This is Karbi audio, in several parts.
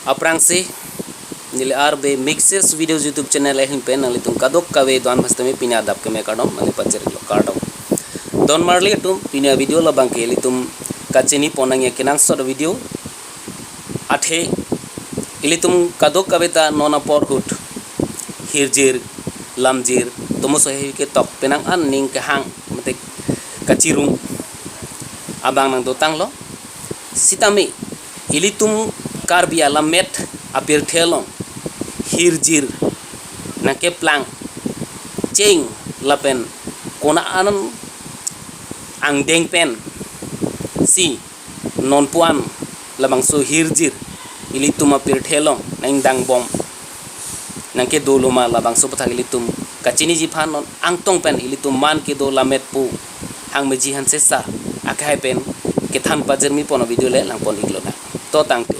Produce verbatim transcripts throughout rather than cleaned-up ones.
Aphrangsi neli R B Mixes Videos YouTube channel ahin pen nanglitum kadokave do-an bhastami pini adap keme kardom, nangli pachirlo kardom. Don marli atum, pini a-video labang ke ilitum kachini pon nangji kenangsot a-video. Athe ilitum kadokave ta non apor ahut hirjir, lamjir, tomoso ahe ketok penang an ning kehang mate kachirung abang nangdotanglo. Sitame ilitum Karbi alammet apirthe along hirjir nangkeplang cheng lapen konat an angdeng pensi non pu-an labangso hirjir ilitum apirthe along nangdang bom nangkedolo ma, labangso aputhak ilitum kachiniji aphan non angtong pen ilitum man kedo lammet pu hangmeji hanse sa akhai pen kethan pajirmi pon a-video le langpon iklonang. To tangte.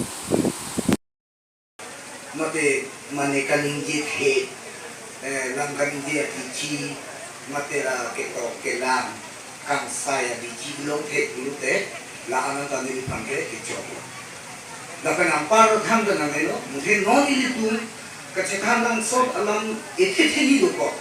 Mate mane kaningje the, eh, lam kaningje abiji, mate la ketok kelang, kangsai abiji long the pulote, la-an ta neliphan ke kechok. Lapen anpar than ta nanglo, mungkin non ilitum kachethan nangsot alam ethe theni dokok.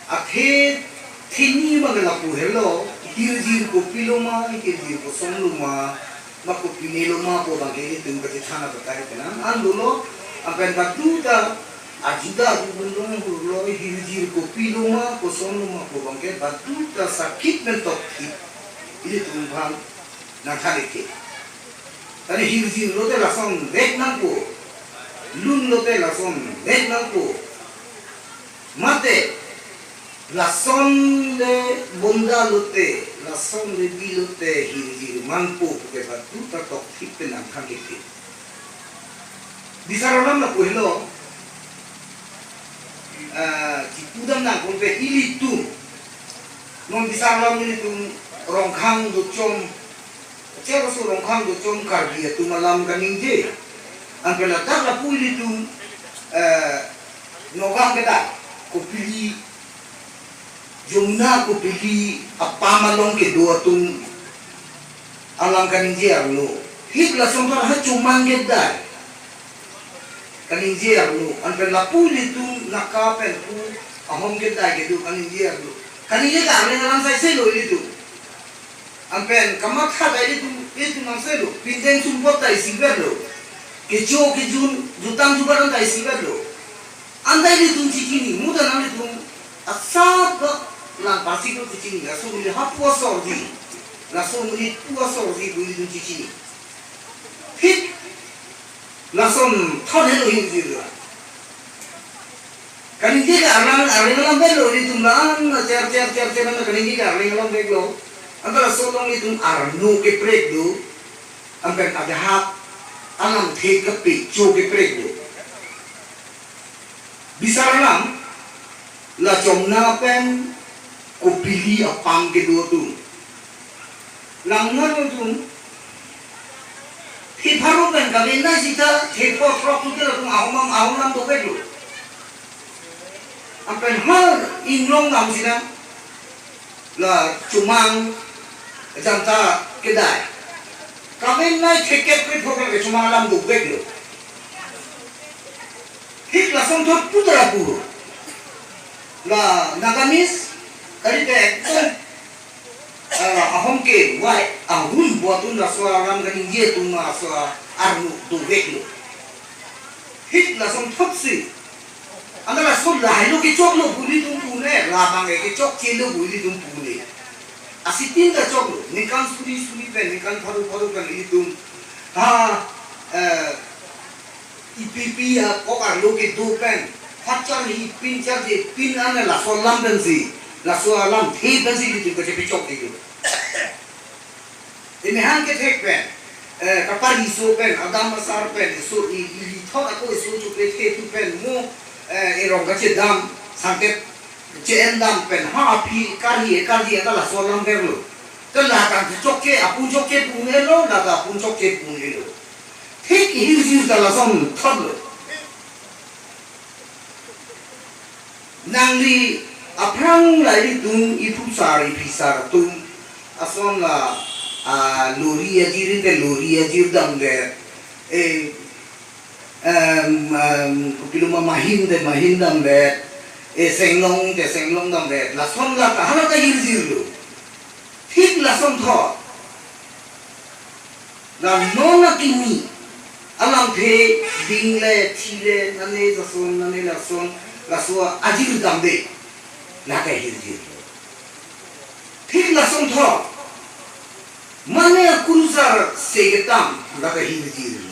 Athe theni abang lapu helo, hirjir kopilo ma, hirjir kosonlo ma, ma kopinelo ma pu abang ke ilitum kachethan abatai penang an dolo, lapen baduta ajuda ajuda dun long hurlo, hirjir kopilo ma, kosonlo ma pu abang ke baduta sakit pen tokthip ilitum aphan nangthan ik ke. Tadi hirjir lote lason vek nangpo, lun lote lason vek nangpo. Mate, lason le bonda lote, lason le bi lote hirjir manpo puke baduta tokthip pen nangthan ik ke. Bisar alam lapu helo, ah, chipudam nangkok pe ilitum. Non bisar alam ilitum Rongkhang dochom, chero so Rongkhang dochom Karbi atum alam kaningje. Anke ladak lapu ilitum, eh, Nagaon kedai, Kopili, Jamuna Kopili apam along kedo atum alam kaningje arlo. Hik lason tor ha Chomang kedai kaningje arlo. Anke lapu ilitum Naga pen pu ahom kedai kedo kaningje arlo. Kaningje ke arleng alam saiselo ilitum. Anpen kamatha ta ilitum, ilitum angselo, pindeng sumpot ta isivetlo. Kecho kejun, jutang jubat an ta isivetlo. Anta ilitum chechini, muda nanglitum asap lang pasi ko chechini, laso monit ha pu asorji, laso monit pu asorji pu ilitum chechini. Thik lason thon helo hirjir. Kaningje ke arleng, arleng alam veklo, ilitum la-an cher cher cher cher an kaningje ke arleng alam veklo. Anta laso along ilitum arno keprek do, anpen adahak alamthe kepecho keprek do. Bisar alam, la Jamuna pen Kopili apam kedo atum. Langnon atum. Thepharok pen kavenai sita thepho throk tu ke latum ahom am ahom lam doveklo. Anpen ha inglong lam sita la Chomang Jamuna kedai. Kavenai thekep ke phok ke Chomang alam doveklo. Thik lason thot putra pu. La Nagamese, kali ke ekdom, ah, ahom kevai, ahum buatun laso alam kaningje atum laso arno doveklo. Thik lason thotsi. Anta laso lahelo kechoklo pu ilitum pune, labang ke kechokchelo pu ilitum pune. Asitin ta choklo, ningkan suri suri pen, ningkan pharo pharo pen ilitum. Ha, eh, ipi ipi akok arlo kedo pen, phat charhi pin charje pin an laso alam pensi, laso alamthe pensi ilitum kachepechok kedo. Emahang kethek pen, eh, kapariso pen, adam asar pen, so i, i, ithot ako iso chupethe tu pen mo, eh, erong kachedam, sangkep che-endam pen, ha aphi karhi, karhi anta laso alam verlo. Ke la tang chokche, apun chokche pu un-elo, la ta apun chokche pu un-elo. Thik hirjir ta lason thotlo. Nangli aphrang la ilitum iphusar iphisar atum ason la, ah, lori ajir inte lori ajir damdet. E, em, em, kopiloma, mahin te mahin damdet, e, senglong te senglong damdet, lason lata, hala ta hirjirlo. Thik lason thot, la non akimi, alamthe, ding le, thi le, nane jason, nane lason, laso ajir damde, lata hirjirlo. Thik lason thot, mane akurusar segetam, lata hirjirlo.